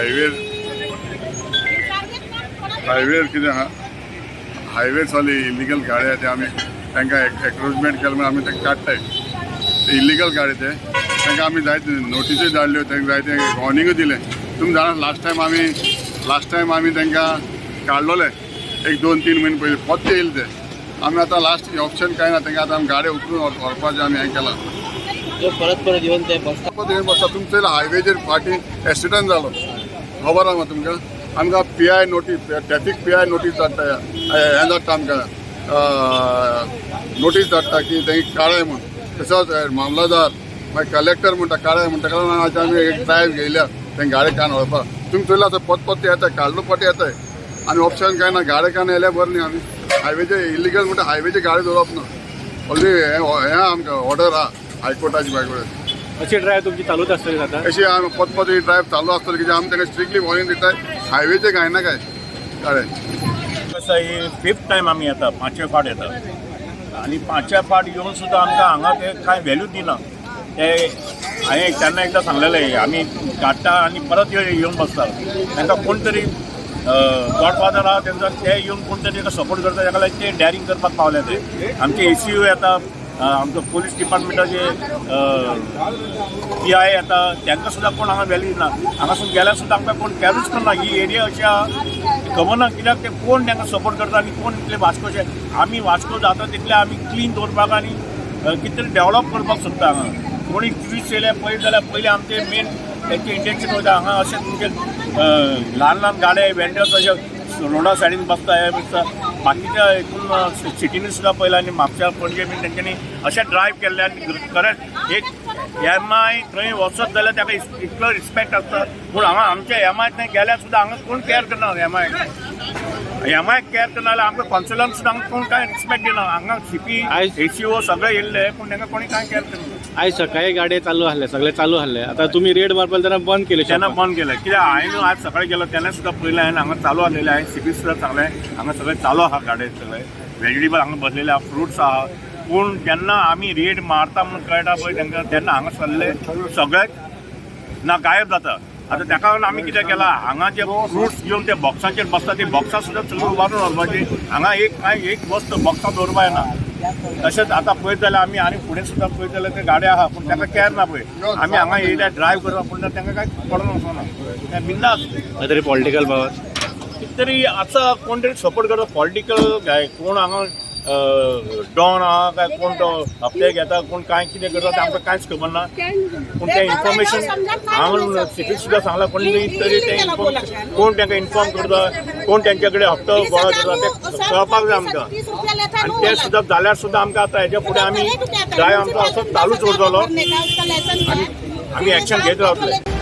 हायवेर हायवेर कितें आहा, हायवेर चली इलिगल गाडी आहा, ते आमी तांकां एन्क्रोचमेंट केलें म्हणून आमी तांकां काडटाय. ते इलिगल गाडी, ते तांकां आमी जायते नोटिसूय धाडल्यो, तांकां जायते वॉर्निंगूय दिलें. तुमी जाणा, लास्ट टायम आमी तांकां काडलोले एक 2-3 म्हयने पयलीं, परते येयले ते. आमी आतां लास्ट ऑप्शन कांय ना तांकां. आतां आमी गाडी उखलून व्हरपाचें आमी हें केलां. जो परत परत येवन ते बसता. परत येवन बसता. तुमचे हायवेचेर फाटीं एक्सिडंट जालो, खबर आहा तुमकां? आमकां PI notice, traffic PI notice धाडटा, हें धाडटा आमकां, नोटीस धाडटा की तें काडाय म्हूण. तसोच मामलादार, मागीर कलेक्टर म्हणटा काडाय म्हण. ताका लागून आज आमी एक ड्रायव्ह घेयल्या तें गाडी कान व्हरपाक. तुमी चोयला आतां पत पत येता, काडलो पट येताय. आनी ऑप्शन कांय ना. गाडी कान येयल्या बरें न्ही. आमी हायवेचे इलिगल म्हणटा, हायवेचे गाडी दवरप ना. ऑलरेडी हें हें आमकां ऑर्डर आहा हायकोर्टाची बाय. अशी ड्रायव्ह तुमची चालूच आसतली आता? अशी आमी पत पत ही ड्रायव्ह चालू आसतली, कित्याक आमी तांकां स्ट्रिक्टली वॉर्निंग दिताय, हायवेचे घायना काय गाडे. कसं ही फिफ्थ टायम आमी येता, पांचवे फाट येता आनी पांचव्या फाट येवन सुद्दां आमकां हांगा ते कांय व्हॅल्यू दिना ते. हांवें तेन्ना एकदां सांगलेलें, आमी काडटा आनी परत येवन बसता. तांकां कोण तरी गॉडफादर आहा तेंचो, ते येवन कोण तरी ताका सपोर्ट करता. ताका लागून ते डॅरिंग करपाक पावले. ते आमचे एसीयू येता, आमचो पोलीस डिपार्टमेंटाचे पीआय येता, तांकां सुद्दां कोण हांगा व्हॅल्यू दिना. हांगासून गेल्यार सुद्दां आमकां कोण कॅरूच करना. ही एरिया अशी आहा, खबर ना कित्याक ते कोण तांकां सपोर्ट करता आनी कोण इतले वास्कोचे. आमी वास्को जाता तितले आमी क्लीन दवरपाक आनी कितें तरी डेव्हलप करपाक सोदता. हांगा कोणी ट्युरिस्ट येयले पळयत जाल्यार पयलीं आमचे मेन तेंचे इंटेन्शन वयता. हांगा अशें तुमचे ल्हान ल्हान गाडे वेंडर्स अशे रोडा सायडीन बसता, हे बसता. बाकीच्या हितून सिटीनी सुद्दां पळयलां आनी म्हापशा, पणजे बीन तेंच्यांनी अशें ड्रायव्ह केल्ले. आनी खरेंच एक एमआय थंय वचत जाल्यार ताका इतलो रिस्पेक्ट आसता, पूण हांगा आमच्या एमआय थंय गेल्यार सुद्दां हांगा कोण कॅर करना. एमआय एमआय कॅर करना जाल्यार आमकां कॉन्सुलान सुद्दां हांगा कोण कांय रिस्पेक्ट दिना. हांगा सीपी, एसीओ सगळे येयल्ले, पूण तांकां कोणी कांय कॅर करना. आयज सकाळी गाडये चालू आहले, सगळे चालू आहले. आता तुम्ही रेड मारपाक तेन्ना बंद केले तेन्ना शॉपां. बंद केलें, कित्याक हांवें आज सकाळी गेलो तेन्ना सुद्दां पळयलें हांवें, हांगा चालू आसलेलें. हांवें सीपी सुद्दां सांगलें, हांगा सगळें चालू आहा, गाडये सगळे व्हेजिटेबल हांगा बसलेले आहा, फ्रुट्स आहा. पूण जेन्ना आमी रेड मारता म्हणून कळटा पळय तांकां, तेन्ना हांगा सरले सगळे ना गायब जाता. आतां ताका लागून आमी कितें केलां, हांगा जे फ्रुट्स घेवन ते बॉक्साचेर बसता, ते बॉक्सां सुद्दां सगळीं उबारून व्हरपाची. हांगा एक कांय एक वस्त बॉक्सां दवरपा येना. तशेंच आतां पळयत जाल्यार आमी आनी फुडें सुद्दां पळयत जाल्यार ते गाडे आहा, पूण तांकां कॅर ना पळय. आमी हांगा येयल्या ड्रायव्ह करता, पूण तांकां कांय पडोन वचना, ते बिंदास. तरी पॉलिटिकल पावर. कितें तरी आसा, कोण तरी सपोर्ट करता पॉलिटिकल काय कोण हांगा डॉन आहा काय कोण तो हप्ते घेता, कोण काय कितें करता तें आमकां कांयच खबर ना. पूण तें इन्फॉर्मेशन हांव सीपीक सुद्दां सांगलां, कोण तरी तें इन्फॉर्मेशन कोण तांकां इन्फॉर्म करता, कोण तेंचे कडेन हप्तो गोळा करता, तें कळपाक जाय आमकां. आनी तें सुद्दां जाल्यार सुद्दां आमकां आतां हेच्या फुडें आमी ड्रायव्ह आमचो असोच चालूच उरतलो आनी आमी एक्शन घेत रावतले.